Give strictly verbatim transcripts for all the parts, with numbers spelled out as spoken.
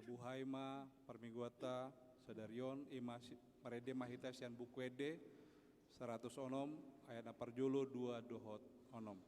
Buhai ma parmingguanta sadari on, ima si-, marende ma hita sian Buku Ende saratus onom, ayat na parjolo, dua dohot onom.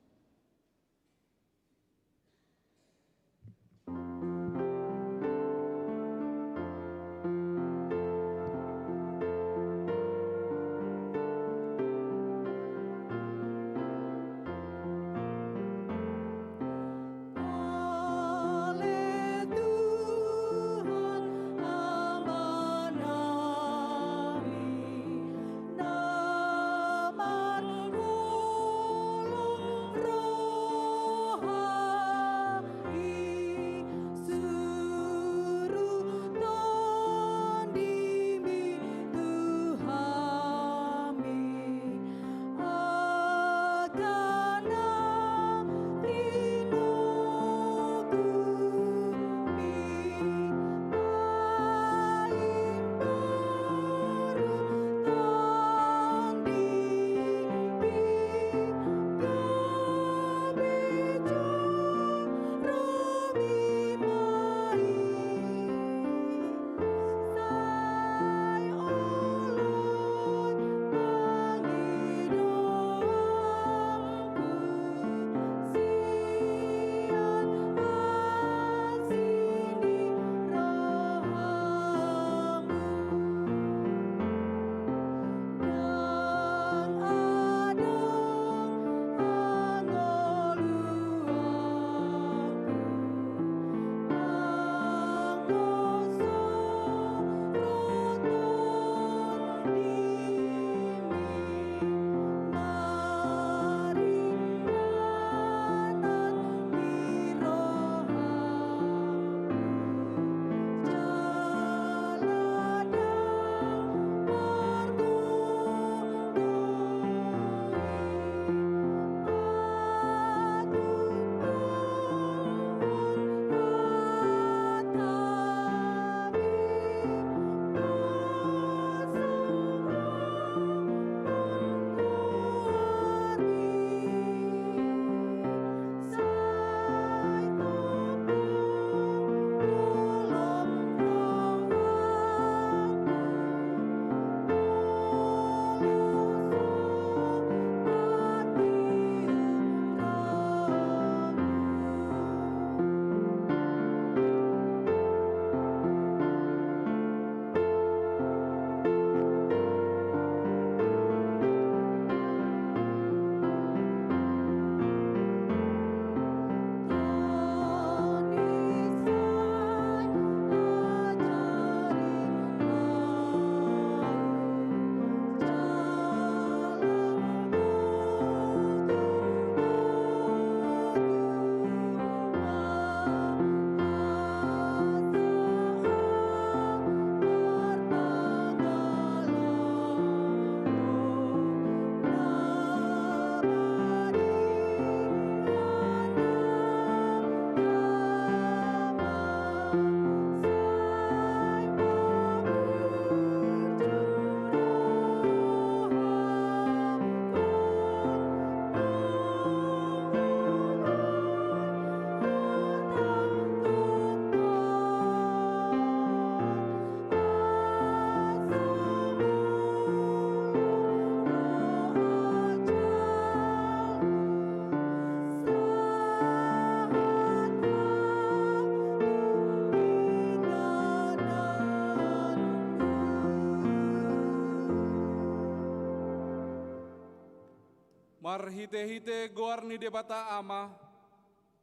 Marhitehite goar ni Debata Ama,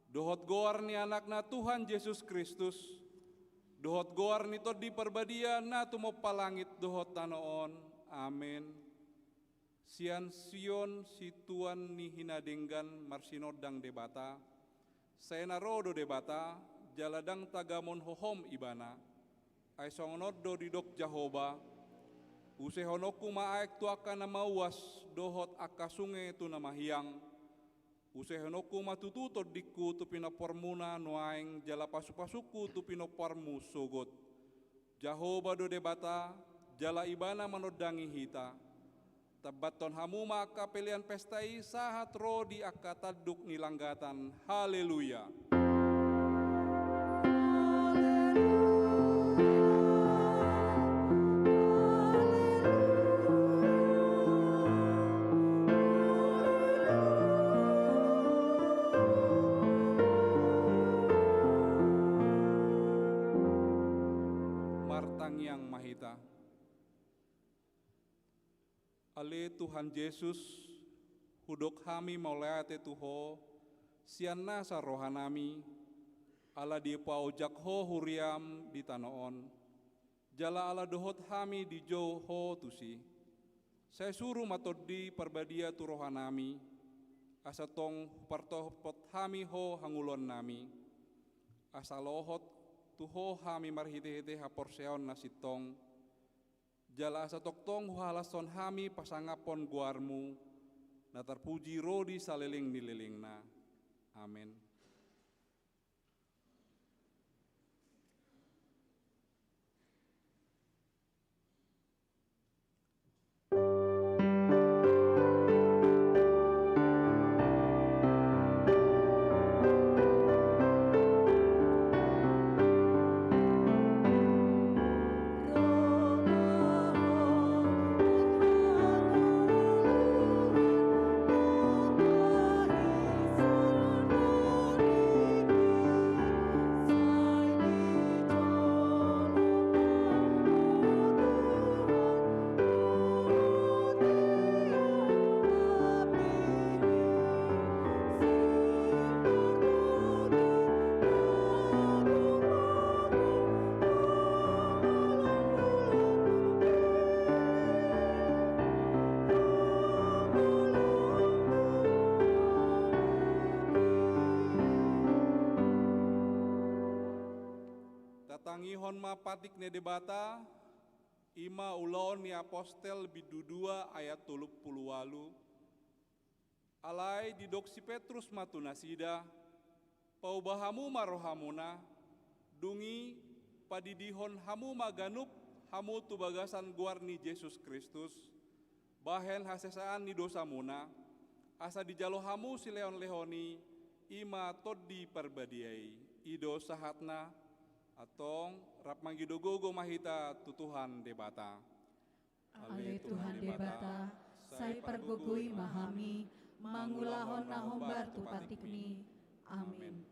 dohot goar ni Anakna Tuhan Jesus Kristus, dohot goar ni Tondi Parbadia na tumompa langit dohot tano on. Amen. Sian Sion situan ni hinadenggan marsinondang Debata, sai na ro do Debata, jala ndang tagamon hohom Ibana. Ai songon on do didok Jahowa: Usehononku ma aek tu angka na mauas, dohot angka sunge tu na mahiang. Usehononku ma tutu tondingku tu pinomparmuna nuaeng, jala pasupasungku tu pinomparmu sogot. Jahowa do Debata, jala Ibana manondangi hita. Tambathon hamu ma angka pelean pesta i sahat ro di angka tanduk ni langgatan. Haleluya. Ale Tuhan Jesus, hudok hami mauliate tu Ho, sian nasa rohanami, ala dipaojak Ho huriam di tano on, jala ala dohot hami dijou Ho tusi. Sai suru ma Tondi Parbadia tu rohanami, asa tong hupartopot hami Ho hangoluannami, asa lohot tu Ho hami marhitehite haporseaon na sintong, jala asa tongtong huhalashon hami pasangaphon goarMu, na tarpuji ro di saleleng ni lelengna. Amen. Tatangihon ma patik ni Debata, i ma Ulaon ni Apostel bindu dua ayat tolu pulu ualu. Alai didok si Petrus ma tu nasida, pauba hamu ma rohamuna, dung i padidihon hamu ma ganup hamu tu bagasan goar ni Jesus Kristus, bahen hasesaan ni dosamuna, asa dijalo hamu silehonlehon i, i ma Tondi Parbadia i. I do sahatna. Antong rap mangido gogo ma hita tu Tuhan Debata. Ale Tuhan Debata, sai pargogoi ma hami mangulahon na hombar tu patikMi. Amen.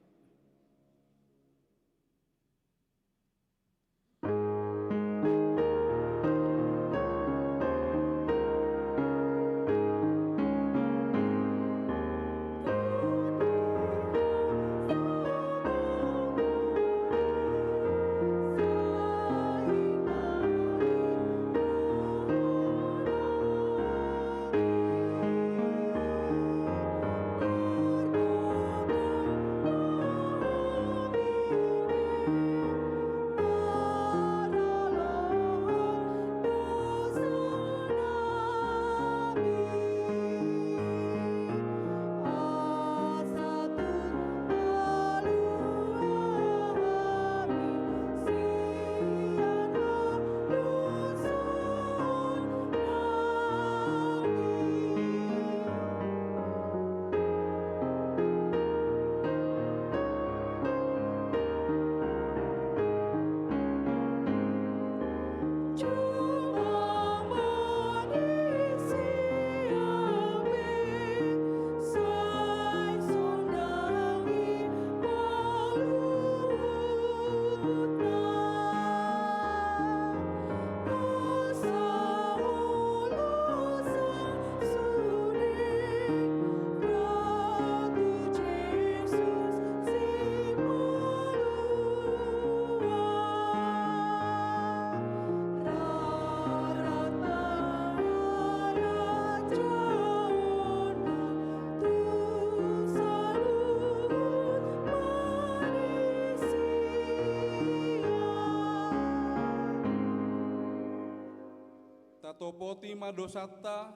Tatopoti ma dosanta,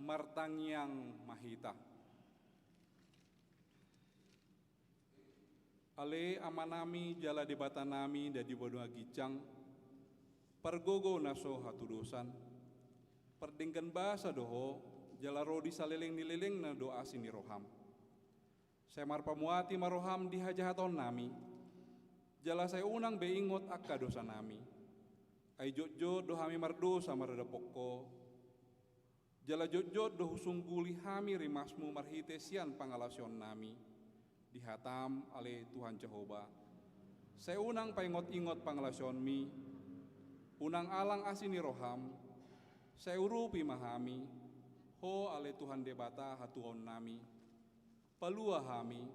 martangiang ma hita. Ale Amanami jala Debatanami na di banua ginjang, pargogo na so hatudosan, pardenggan basa do Ho, jala ro di saleleng ni lelengna do asi ni roham. Sai marpamuati ma roham di hajahatonnami, jala sai unang be ingot angka dosanami. Ai jotjot do hami mardosa maradophon Ho, jala jotjot do husungguli hami rimasmu marhite sian pangalaosionnami, di hatam ale Tuhan Jahowa. Sai unang paingot-ingot pangalaosionmi, unang alang asi ni roham, sai urupi ma hami, Ho ale Tuhan Debata hatuaonnami, palua hami,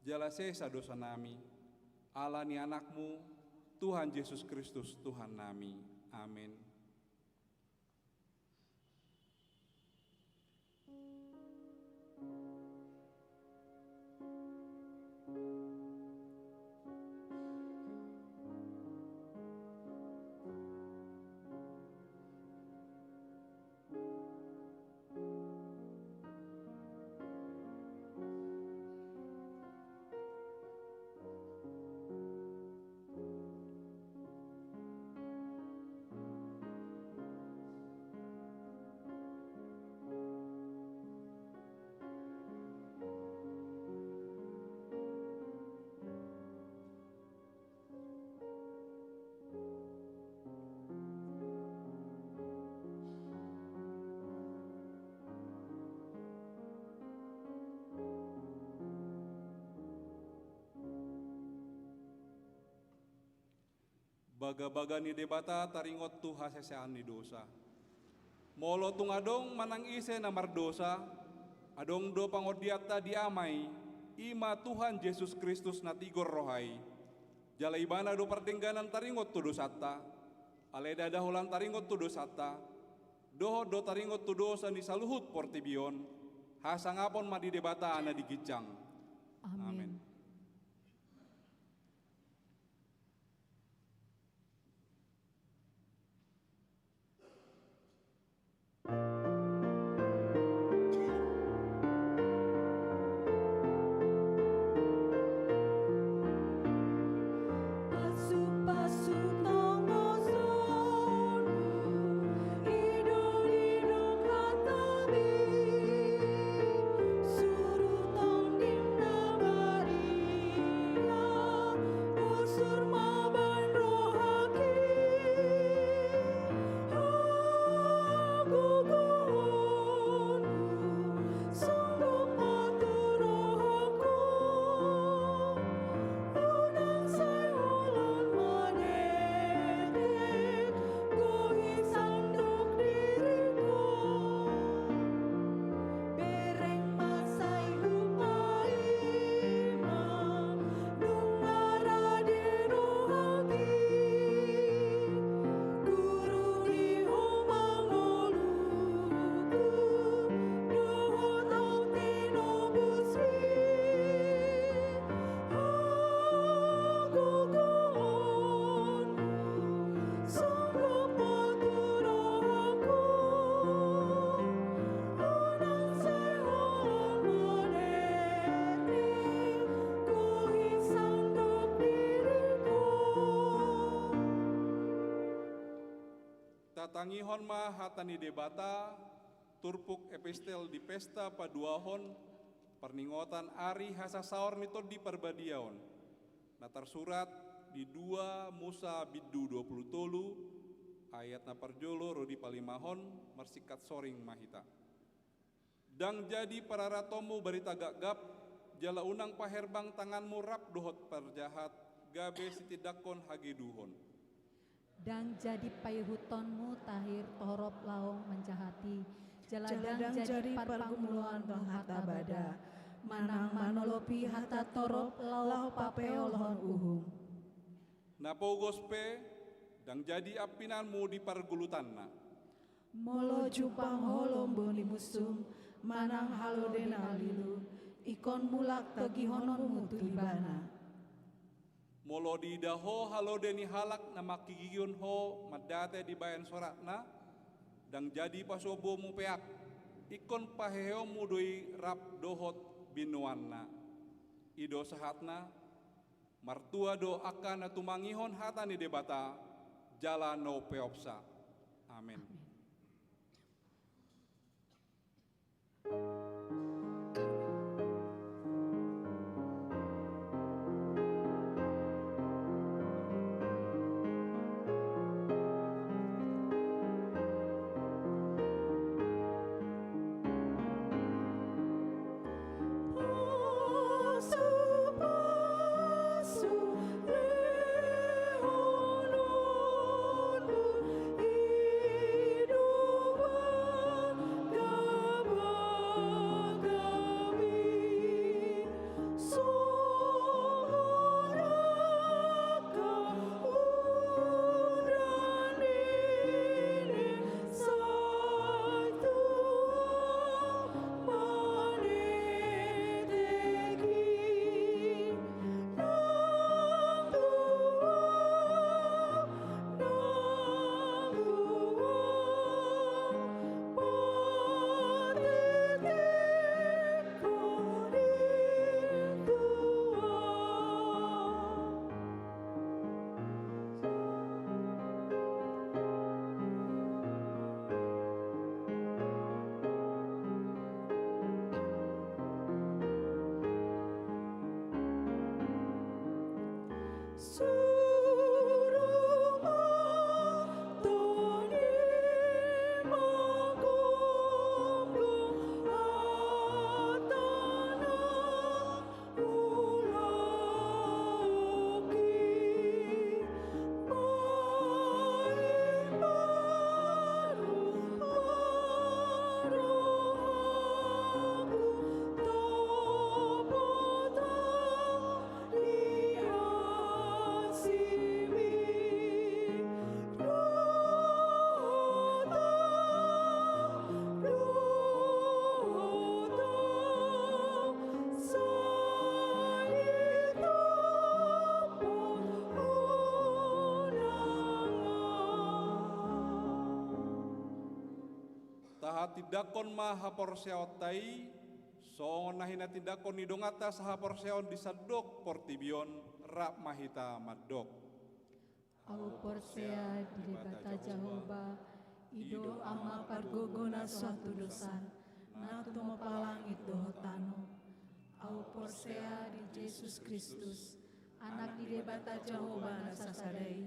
jala sesa dosanami, ala ni Anakmu, Tuhan Jesus Kristus Tuhannami. Amen. Bagabaga ni Debata taringot tu hasesaan ni dosa. Molo tung adong manang ise na mardosa, adong do pangondianta di Ama i, i ma Tuhan Jesus Kristus na tigor roha i. Jala Ibana do pardengganan taringot tu dosanta, alai ndada holan taringot tu dosanta, dohot do taringot tu dosa ni saluhut portibi on. Hasangapon ma di Debata na di ginjang. Amen. Amen. Tatangihon ma hata ni Debata, turpuk epistel di pesta paduahon, parningotan ari hasasaor ni Tondi Parbadiaon, na tarsurat di dua Musa bindu dua pulu tolu, ayat na parjolo ro di palimahon, marsingkat soring ma hita. Ndang jadi pararatonmu barita gapgap, jala unang paherbang tanganmu rap dohot parjahat, gabe sitindangkon hageduhon. Ndang jadi paihuthonmu tahi torop laho manjahati, jala ndang jadi parpangoloanmu hata bada, manang manolopi hata torop laho papeolhon uhum. Na pogos pe, ndang jadi ampinanmu di pargulutanna. Molo jumpang ho lombu ni musum, manang halode na lilu, ingkon mulak togihononmu tu ibana. Molo diida ho halode ni halak na manggigihon ho mandate dibaen soratna, ndang jadi pasuombuonmu peak, ingkon paheheonmu do i rap dohot binoanna. I do sahatna, martua do angka na tumangihon hata ni Debata, jala na umpeopsa. Amen. Amen. Tindangkon ma haporseaonta i, songon na hinatindangkon ni donganta sahaporseaon di sandok portibi on, rap ma hita mandok. Ahu porsea di Debata Jahowa, i do Ama pargogo na so hatudosan, na tumompa langit dohot tano. Ahu porsea di Jesus Kristus, Anak ni Debata Jahowa na sasada i,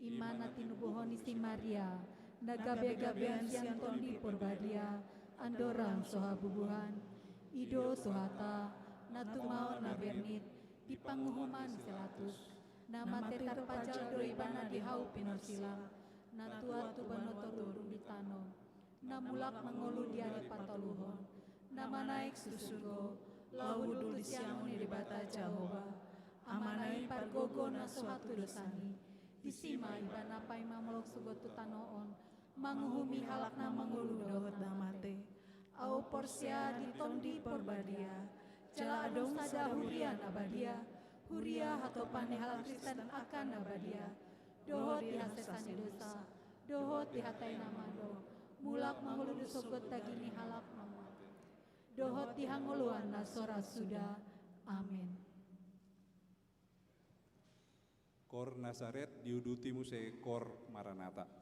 i ma na tinubuhon ni si Maria, na gabegabean sian Tondi Porbadia, andorang so habubuhan. I do Tuhanta, na tumaon na bernit di panguhuman ni si Pilatus, na mate tarpajal do ibana di hau pinorsilang, na tuat tu banua toru di tano, na mulak mangolu di ari patoluhon, na manaek tu surgo, laho hundul di siamun ni Debata Jahowa, Amana i pargogo na so hatudosan i. Disi ma ibana paima molok sogot tu tano on, manguhumi halak na mangolu dohot na mate. Ahu porsea di Tondi Porbadia, jala adong sada huria na badia, huria hatopan ni halak Kristen angka na badia, dohot di hasesaan ni dosa, dohot di hata i na mandok, mulak mangolu sogot daging ni halak na mate, dohot di hangoluan na so ra suda. Amen. Koor Nasaret diuduti muse koor Maranatha.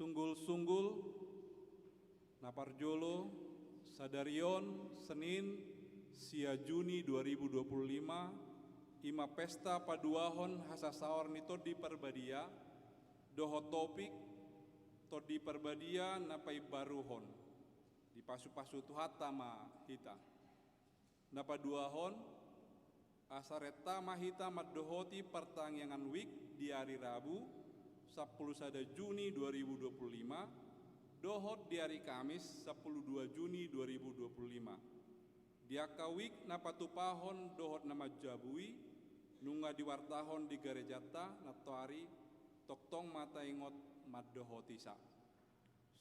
Sunggul-sunggul, na parjolo, sadari on, Senin, sia Juni dua ribu dua puluh lima, i ma pesta paduahon hasasaor ni Tondi Parbadia, dohot topik, Tondi Parbadia na paimbaruhon. Dipasupasu Tuhanta ma hita. Na paduahon, asa renta ma hita mandohoti partangiangan wijk di ari Rabu, sampulu sada Juni dua ribu dua puluh lima, dohot di ari Kamis, sampulu dua Juni dua ribu dua puluh lima. Di angka wijk na patupahon dohot na manjabui, nunga diwartahon di garejanta, nantoari tongtong ma taingot mandohotisa.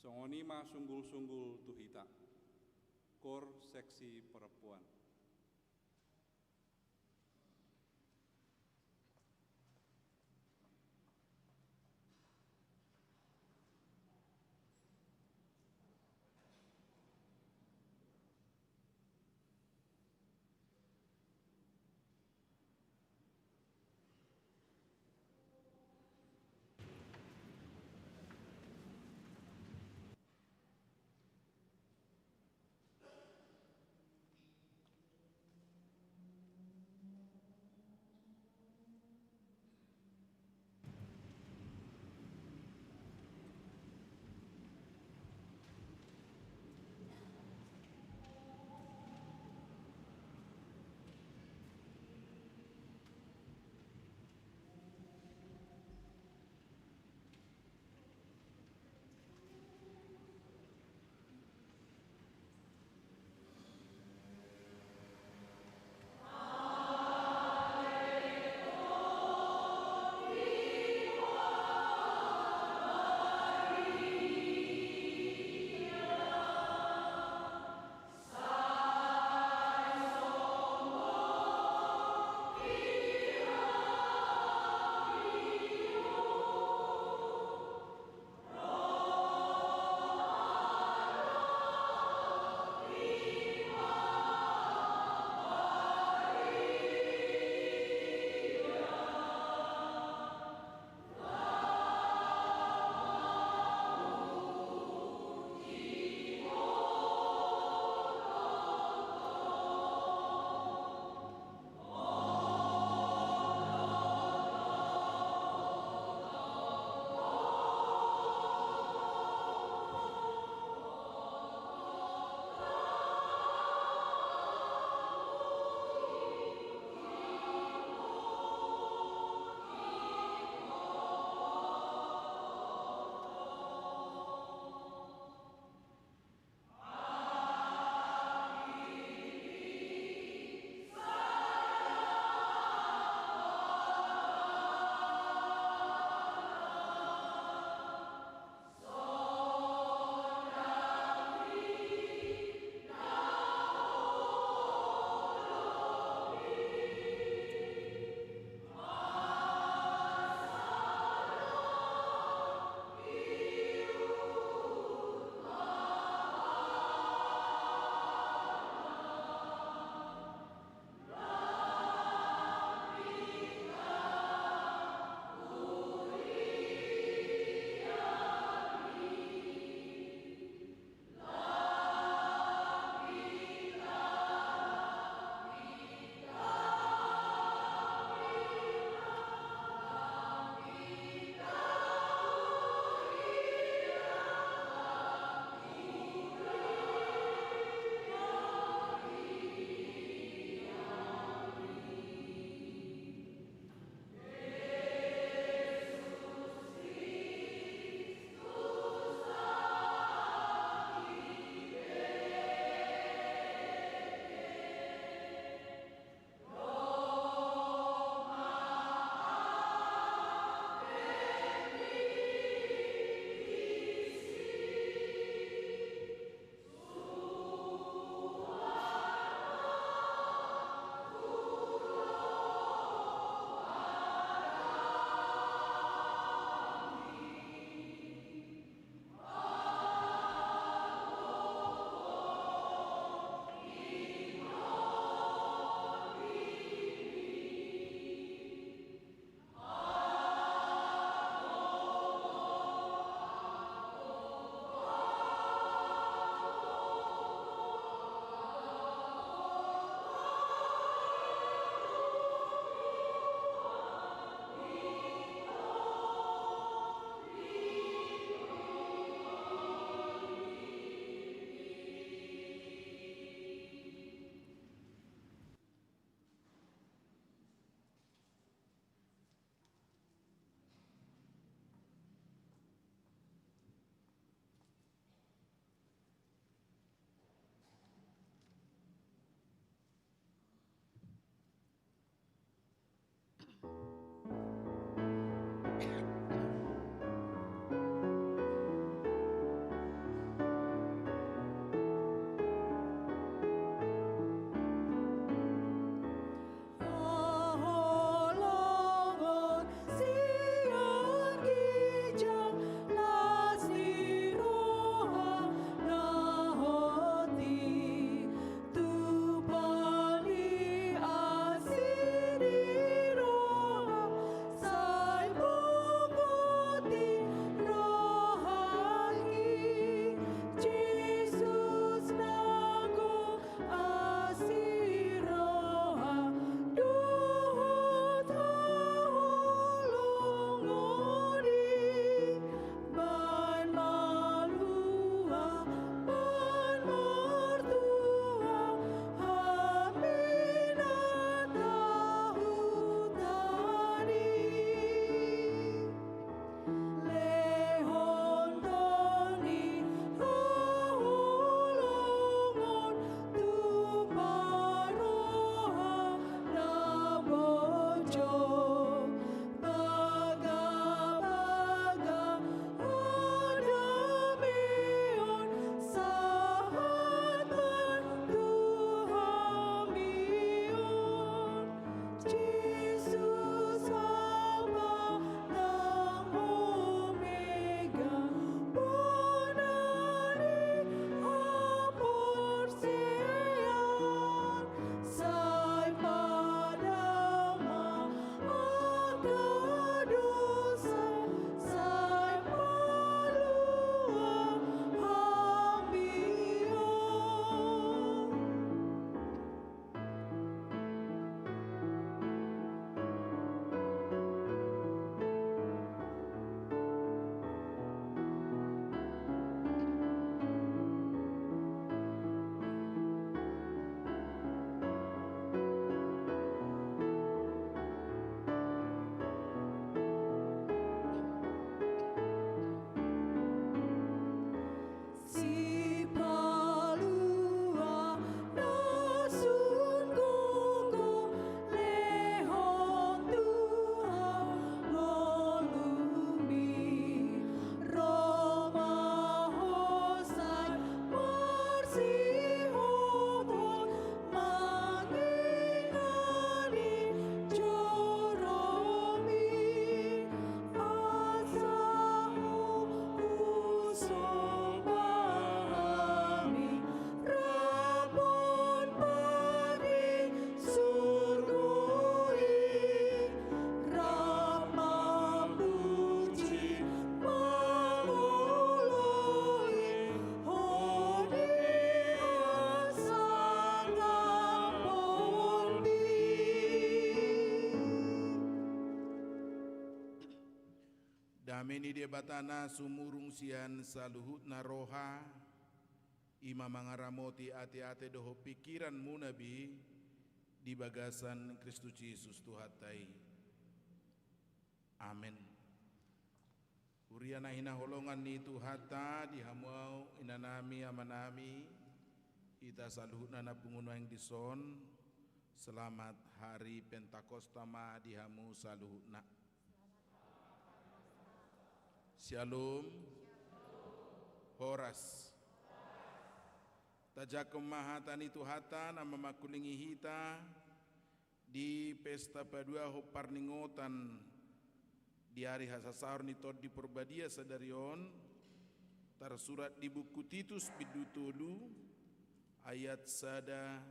Songon i ma sunggul-sunggul tu hita. Kor seksi perempuan. Dame ni Debata na sumurung sian saluhutna roha, i ma mangaramoti ateate dohot pingkiranmuna be di bagasan Kristus Jesus Tuhanta i. Amen. Huria na hinaholongan ni Tuhanta, di hamu au inanami, amanami, hita saluhutna na pungu nuaeng dison, selamat hari Pentakosta ma di hamu saluhutna. Syalom. Horas. Tajangkon ma hata ni Tuhanta na mamangkulingi hita di pesta paduahon parningotan di ari hasasaor ni Tondi Porbadia sadari on, tarsurat di buku Titus bindu tolu ayat sada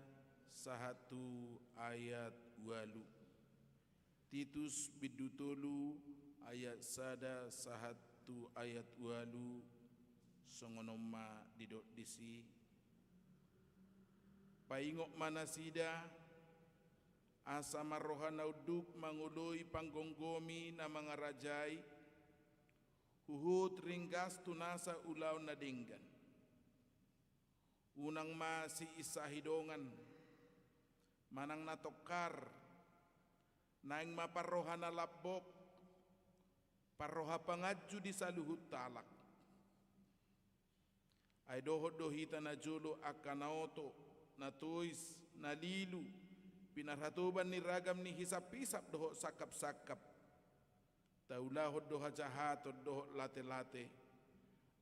sahat tu ayat ualu. Titus bindu tolu ayat sada sahat tu ayat ualu, songon on ma didok disi. Paingot ma nasida, asa marroha na unduk mangoloi panggomgomi na mangarajai, huhut ringgas tu nasa ulaon na denggan. Unang ma siinsahi dongan, manang na tongkar, naeng ma parroha na lambok, parroha panganju di saluhut halak. Ai dohot do hita najolo angka na oto, na tois, na lilu, pinarhatoban ni ragam ni hisaphisap dohot sangkapsangkap. Taulahon do hajahaton dohot latelate,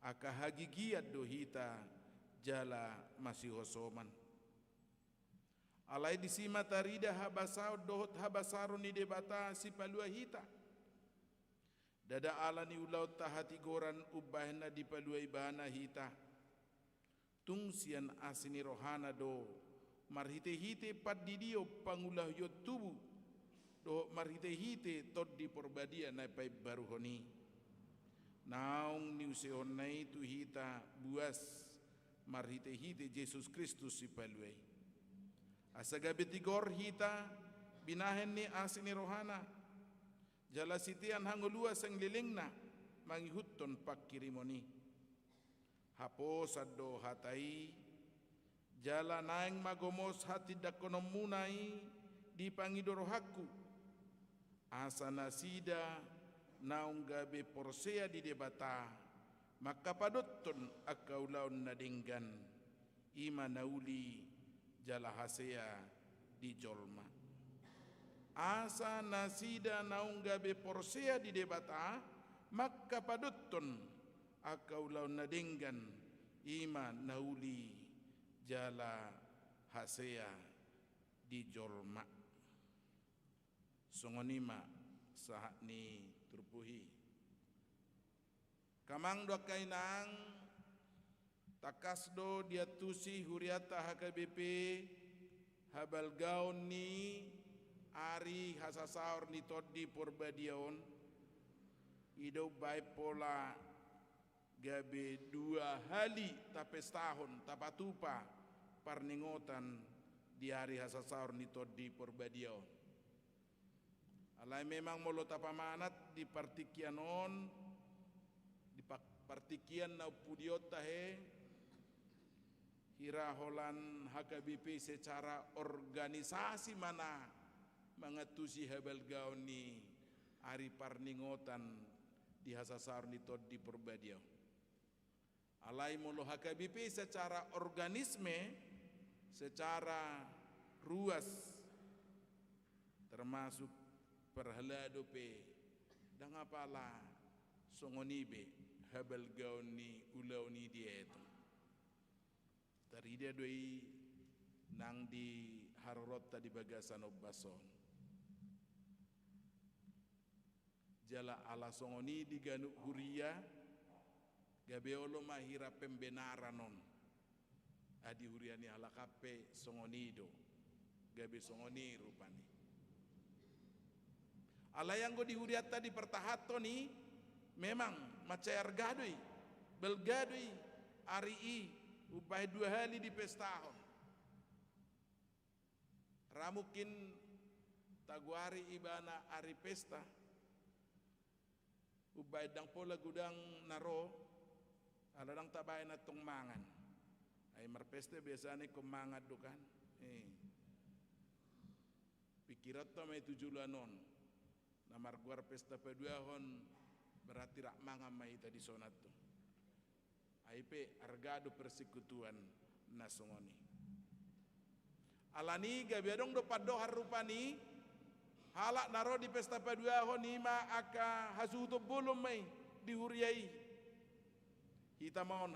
angka hagigian do hita jala masihosoman. Alai disi ma tarida habasaon dohot habasaron ni Debata Sipalua hita. Ndada ala ni ulaonta hatigoran umbahen na dipalua Ibana hita. Tung sian asi ni rohana do, marhitehite pandidion pangulahion tubu, dohot marhitehite Tondi Porbadia na paimbaruhon i, naung niuseonna i tu hita buas marhitehite Jesus Kristus Sipalua i. Asa gabe tigor hita binahen ni asi ni rohana, jala sitean hangoluan sian lelengna mangihuthon panghirimon i. Haposan do hata i, jala naeng ma gomos hatindangkononmuna i di pangido rohangku. Asa nasida naung gabe porsea di Debata, mangkapadothon angka ulaon na denggan, i ma na uli jala hasea di jolma. Asa nasida naung gabe porsea di Debata, mangkapadothon angka ulaon na denggan, i ma na uli jala hasea di jolma. Songon i ma sahat ni turpuk i. Angka amang dohot angka inang, tangkas do diantusi hurianta H K B P habalgaon ni ari hasasaor ni Tondi Porbadia on. I do umbahen pola gabe dua hali tapestahon, tapatupa parningotan di ari hasasaor ni Tondi Porbadia on. Alai memang molo tapamanat di partingkian on, di pa-, partingkian na umpudi on tahe, hira holan H K B P secara organisasi ma na mangantusi habalgaon ni ari parningotan di hasasaor ni Tondi Porbadia on. Alai molo H K B P secara organisme, secara ruas, termasuk parhalado pe, ndang apala songon i be habalgaon ni ulaon i dietong. Tarida do i nang di haroronta di bagasan ombas on. Jala ala songon i di ganup huria, gabe olo ma hira pembenaran on. Ai di huria ni halak an pe songon i do, gabe songon i rupani. Alai anggo di hurianta dipartahanhon i, memang mansai arga do i, balga do i, ari i, umbahen dua hali dipestahon. Ra mungkin tagoari ibana ari pesta, Umbaen ndang pola godang na ro, ala ndang tabaen antong mangan. Ai marpesta biasana ingkon mangan do kan. Eh. Pikiranta ma i tu joloan on. Na margoar pesta paduahon berarti rap mangan ma hita dison antong. Ai pe arga do persekutuan na songon i. Alani gabe adong do pandohan rupani, halak na ro di pesta paduahon i ma angka hasuhuton bolon ma i di huria i. Hita ma on